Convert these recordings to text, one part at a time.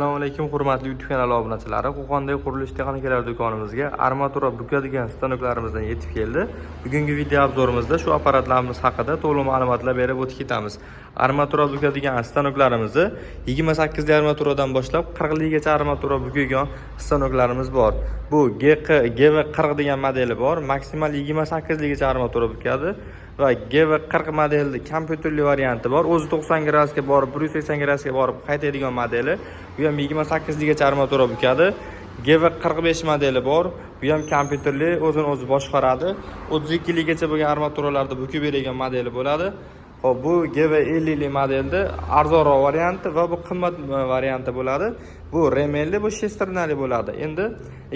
Assalomu alaykum, hurmatli YouTube kanali obunachilari. Qo'qondagi qurilish texnikalari do'konimizga armatura bukadigan stanoklarimizdan yetib keldi. Bugungi video обзор imizda shu apparatlarimiz haqida to'liq ma'lumotlar berib o'tib ketamiz. Armatura bukadigan stanoklarimizni 28 li armaturadan boshlab 40 ligacha armatura bukadigan stanoklarimiz bor. Bu GQ GV40 degan modeli bor, maksimal 28 ligacha armatura bukadi va GV40 modelni kompyuterli varianti bor. O'zi 90 gradusga borib, 180 gradusga borib qaytadigan modeli. Bu ham 28 ligacha armatura bukadi. GV45 modeli bor. Bu ham kompyuterli, o'zini o'zi boshqaradi. 32 ligacha bo'lgan armaturalarni bukib beradigan modeli bo'ladi. Xo'p, bu GV50 li modelni arzonroq varianti va bu qimmat varianti bo'ladi. Bu ремень li, bu шестерня li bo'ladi. Endi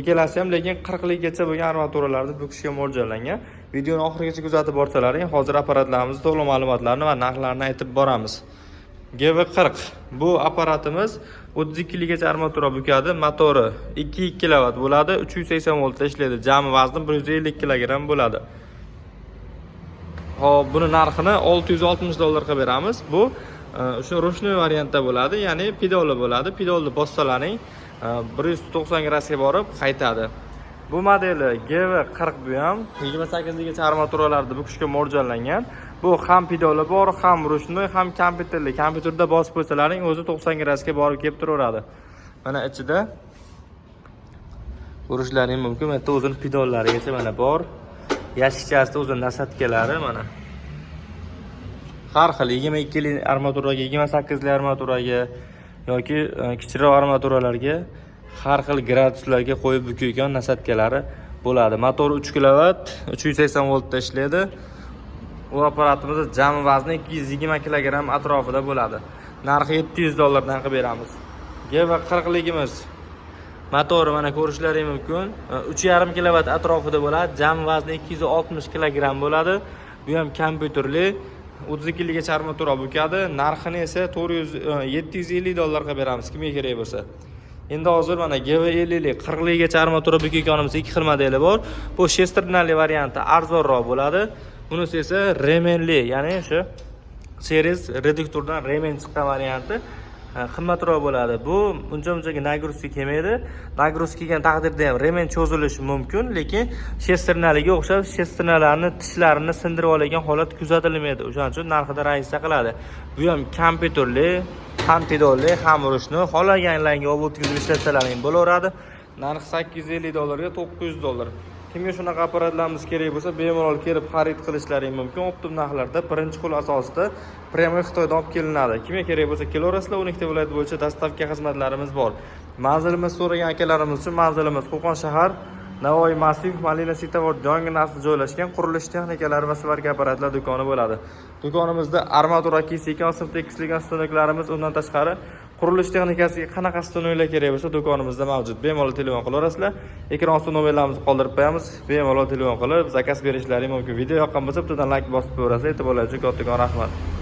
ikkalasi ham lekin 40 ligacha bo'lgan armaturalarni bukishga mo'ljallangan. Videoni oxirigacha kuzatib borsalaring, hozir apparatlarimizni to'liq ma'lumotlarini va narxlarini aytib boramiz. GV40, bu apparatimiz 32 ligacha armatura bukadi. Motori 2 kilovat bo'ladi, 380 voltda ishlaydi. Jami vazni 150 kilogramm bo'ladi. Xo'p, buni narxini 660 dollar qilib beramiz. Bu o'sha ручной variantda bo'ladi, ya'ni pedali bo'ladi. Pedalni bossalaring, 190 gradusga borib qaytadi. Bu modeli GV40, bu ham 28 ligacha armaturalarni bukishga mo'ljallangan. Bu ham pedali bor, ham ручной, ham kompyuterli. Kompyuterda bosib qo'ysalaring, o'zi 90 gradusga borib kelib turaveradi. Mana ichida ko'rishlaring mumkin. Bu yerda o'zini pedallarigacha mana bor. Yashikchasida o'zini насадка lari mana. Har xil 22 li armaturaga, 28 li armaturaga yoki kichikroq armaturalarga har xil graduslarga qo'yib bukayotgan насадка lari bo'ladi. Motor 3 kilovat, 380 voltda ishlaydi. U apparatimizni jami vazni 220 kilogramm atrofida bo'ladi. Narxi 700 dollardan qilib beramiz. GV40ligimiz motori mana ko'rishlaring mumkin. 3,5 kilovat atrofida bo'ladi. Jami vazni 260 kilogramm bo'ladi. Bu ham kompyuterli. 32 ligacha armatura bukadi. Narxini esa 400 750 dollar qilib beramiz, kimga kerak bo'lsa. Endi hozir mana GV50 lik 40 ligacha armatura bukayotganimiz ikki xil modeli bor. Bu шестерня li varianti arzonroq bo'ladi. Bunisi esa ремень li, ya'ni o'sha через reduktordan ремень chiqqan varianti qimmatroq bo'ladi. Bu uncha munchaga нагрузка kelmaydi. Нагрузка kelgan taqdirda ham ремень cho'zilishi mumkin, lekin шестерня liga o'xshab шестерня larni tishlarini sindirib oladigan holat kuzatilmaydi. O'shaning uchun narxida разница qiladi. Bu ham kompyuterli, ham pedalli, ham ручной. Xohlaganlarga olib o'tkazib ishlatsalaring bo'laveradi. Narxi 850 dollarga 900 dollar. Kimga shunaqa apparatlarimiz kerak bo'lsa, bemalol kelib xarid qilishlaring mumkin. Оптом narxlarda birinchi qo'l asosida прямой Xitoydan olib kelinadi. Kimga kerak bo'lsa kelaverasizlar, 12 ta viloyat bo'yicha доставка xizmatlarimiz bor. Manzilimiz so'ragan akalarimiz uchun manzilimiz Qo'qon shahar, Navoiy massiv, Malina Svetofor yonginasida joylashgan qurilish texnikalari va svarka apparatlar do'koni bo'ladi. Do'konimizda armatura kesadigan, sim tekisligan stanoklarimiz, undan tashqari qurilish texnikasiga qanaqa stanoklar kerak bo'lsa, do'konimizda mavjud. Bemalol telefon qilaverasizlar. Ekran ostida nomerlarimizni qoldirib qo'yamiz. Bemalol telefon qilib заказ berishlaring mumkin. Video yoqqan bo'lsa, bittadan layk bosib qo'yaverasizlar. E'tiborlaringiz uchun kattakon rahmat.